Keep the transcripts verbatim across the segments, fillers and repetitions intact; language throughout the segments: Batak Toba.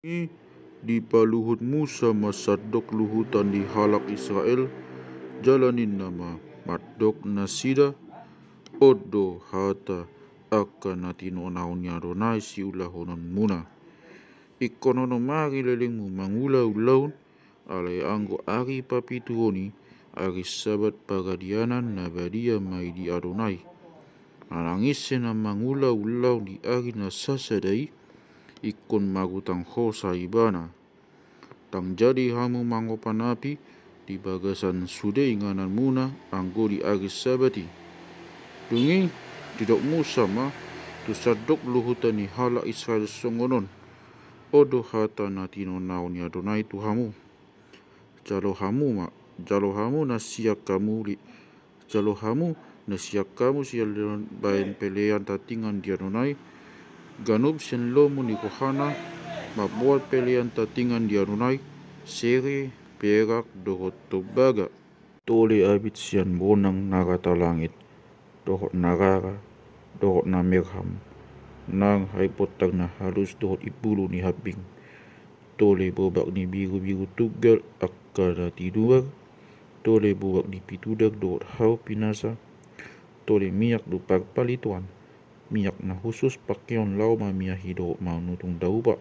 I dipaluhut Musa ma sandok luhutan ni halak Israel, jala ninna ma mandok nasida: On do hata angka na tinonahon ni Adonai siulahononmuna. Ingkon onom ari lelengmu mangula ulaon, alai anggo ari papitu on i, ari Sabat paradianan na badia ma i di Adonai. Manang ise na mangula ulaon di ari na sasada i, ingkon marutang hosa ibana. Ndang jadi hamu mangopan api di bagasan sude ingananmuna anggo di ari Sabat i. Dung i didok Musa ma tu sandok luhutan ni halak Israel songon on: On do hata na tinonahon ni Adonai tu hamu. Jalo hamu ma, jalo hamu na sian hamu li, jalo hamu na sian hamu sian lelengna baen pelean tatingan di Adonai, ganup sian lomo ni rohana, mamboan pelean tatingan di Adonai, sere, perak, dohot tombaga. Tole abit sian bonang na rata langit, dohot na rara, dohot na merham, nang haibontar na halus dohot imbulu ni hambing. Tole bobak ni birubiru tunggal angka na tinubar, tole bobak ni pitudak dohot hau pinasa, tole miak do parpalitoan, miak na hushus pakeon laho mamiahi dohot manutung daupa,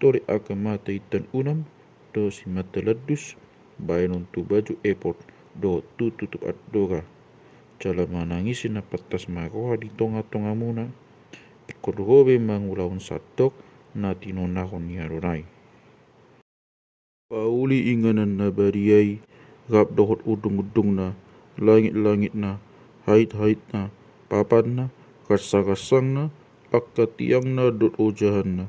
tole angka mata intan unam dohot simata landus, baenon tu baju epod dohot tu tutup andora. Jala manang ise na pantas marroha di tongatongamuna, ingkon ro be mangulahon sandok na tinonahon ni Adonai. Pauli inganan na badia i, rap dohot undungundungna, langitlangitna, haithaitna, papanna, gansanggansangna, angka tiangna dohot ojahanna.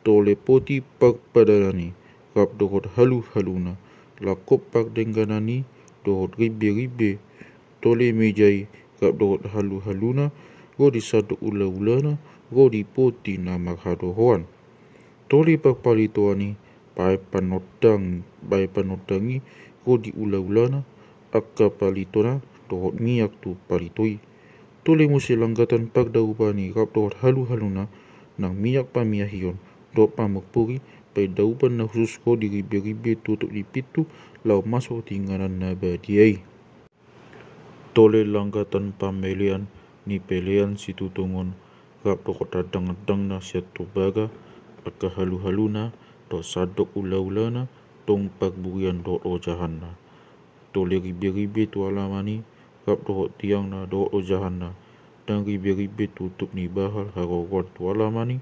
Tole poti parpadanan i, rap dohot haluhaluna, langkop pardengganan i, dohot rimberimbe. Tole meja i, rap dohot haluhaluna, ro di sandok ulaulana, ro di poti na marhadohoan. Tole parpalitoan i, baen panondang, baen panondang i, ro di ulaulana, angka palitona, dohot miak tu palito i. Tole muse langgatan pardaupan i, rap dohot haluhaluna, nang miak pamiahion dohot pamurpur i, baen daupan na hushus ro di rimberimbe tutup ni pintu, laho masuk tu inganan na badia i. Tole langgatan pamelean ni pelean situtungon, rap dohot andangandangna sian tombaga, angka haluhaluna, dohot sandok ulaulana, tong parburian dohot ojahanna. Tole rimberimbe tu alaman i, rap dohot tiangna dohot ojahanna, nang rimberimbe tutup ni bahal haroroan tu alaman i.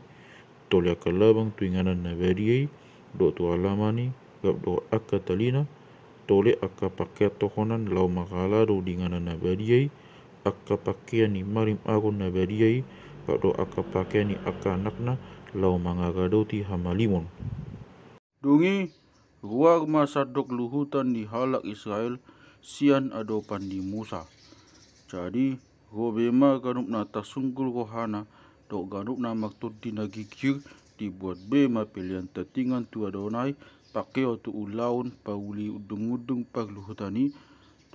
Tole angka labang tu inganan na badia i, dohot tu alaman i, rap dohot angka talina. Tole angka pakean tohonan laho manghaladok di inganan na badia i, angka pakean ni malim Aron na badia i, rap dohot angka pakean ni angka anakna laho mangaradoti hamalimon. Dung i, ruar ma sandok luhutan ni halak Israel sian adopan ni Musa. Jadi, ro be ma ganup na tarsungkul rohana, dohot ganup na martondi na girgir, dibuat be ma pelean tatingan tu Adonai, pakeon tu ulaon pauli undungundung parluhutan i,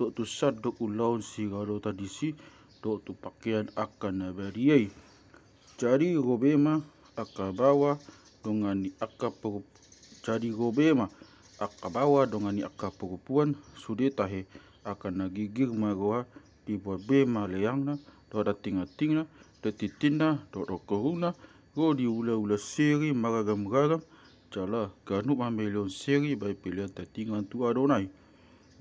dohot tu sandok ulaon siradotan disi, dohot tu pakean angka na badia i. Jadi ro be ma angka baoa dongan ni angka poru-, jadi ro be ma angka baoa dongan ni angka poruporuan sude tahe, angka na girgir marroha, dibuat be ma leangna, dohot antingantingna, dohot tintinna, dohot rongkorungna, ro di ulaula seri maragamragam, jala ganup mameleon seri baen pelean tatingan tu Adonai.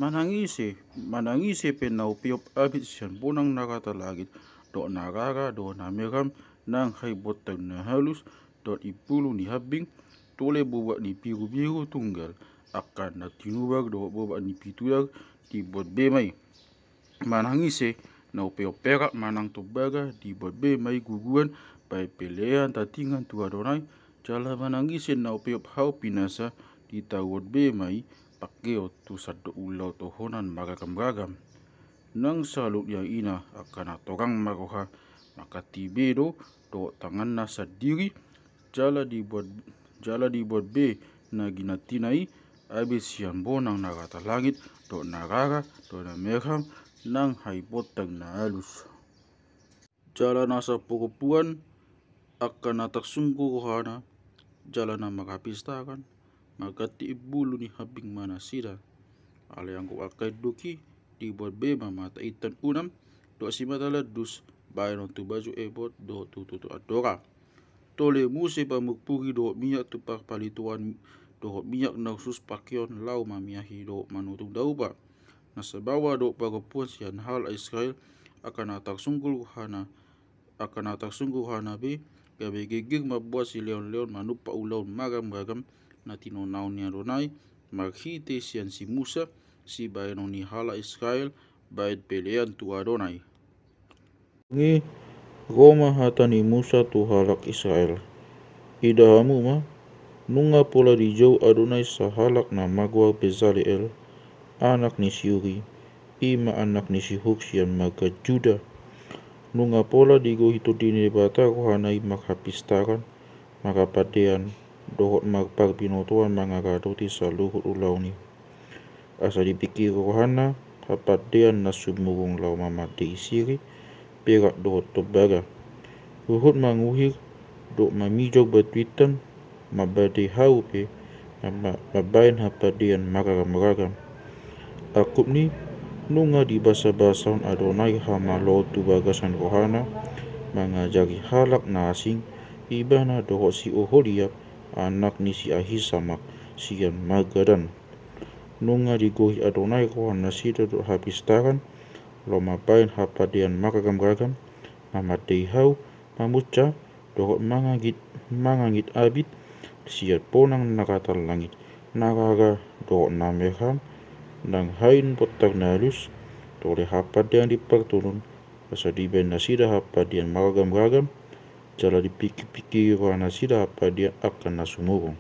Manang ise, manang ise pe na upeop abit sian bonang na rata langit, dohot na rara, dohot na merham, nang haibontar na halus, dohot imbulu ni hambing, tole bobak ni birubiru tunggal, angka na tinubar dohot bobak ni pitudak, dibuat be ma i. Manang ise na upeop perak manang tombaga, dibuat be ma i guguan baen pelean tatingan tu Adonai. Jala manang ise na upeop hau pinasa, ditaruhon be ma i pakeon tu sandok ulaon tohonan maragamragam. Nang saluhutna i angka na torang marroha mangkatibe do dohot tanganna sandiri, jala dibuat, jala dibuat be na ginantina i abit sian bonang na rata langit, dohot na rara, dohot na merham, nang haibontar na halus. Jala na saporuporuan angka na tarsungkul rohana, jala na marhapistaran, marganti imbulu ni hambing ma nasida. Alai anggo angka induk i, dibuat be ma mata intan unam, dohot simata landus, baenon tu baju ebot, dohot tu tutu andora. Tole muse pamurpuri dohot minyak tu parpalituan, dohot minyak na hushus pakeon laho mamiahi dohot manutung daupa. Na sabaoa dohot parompuan sian halak Israel, angka na tarsunggul rohana, angka na tarsunggul rohana be, gabe girgir mamboan sileonleon manumpak ulaon marramragam na tinonaon ni Adonai, marhite sian si Musa, sibaenon ni halak Israel, baen pelean tu Adonai. Nunga ro ma hata ni Musa tu halak Israel. Ida hamu ma, nunga pola dijou Adonai sahalak na margoar Bezaleel, anak ni si Uri, i ma anak ni si Hur sian marga Juda. Nunga pola digohi Tondi ni Debata rohana i marhapistaran, marhapandean, dohot marparbinotoan mangaradoti saluhut ulaon i. Asa dipingkiri rohana hapandean na sumurung laho mamandei siri, perak dohot tombaga. Huhut manguhir dohot mamijor batu intan, mambadei hau pe, ma-, mambaen hapandean marragamragam. Angkup ni, nunga dibasabasahon Adonai hamaloon tu bagasan rohana, mangajari halak na asing, ibana dohot si Oholiab, anak ni si Ahisamak, sian marga Dan. Nunga digohi Adonai rohanasida dohot hapistaran, laho mambaen hapandean marragamragam, mamandei hau, mamunca, dohot mangangit, mangangit abit, sian ponang na ratan langit, na rara, dohot na merham, nang hain bontar na alus, tole hapandean di partonun, asa dibaen nasida hapandean marragamragam, jala dipingkirpingkiri rohanasida hapandean angka na sumurung.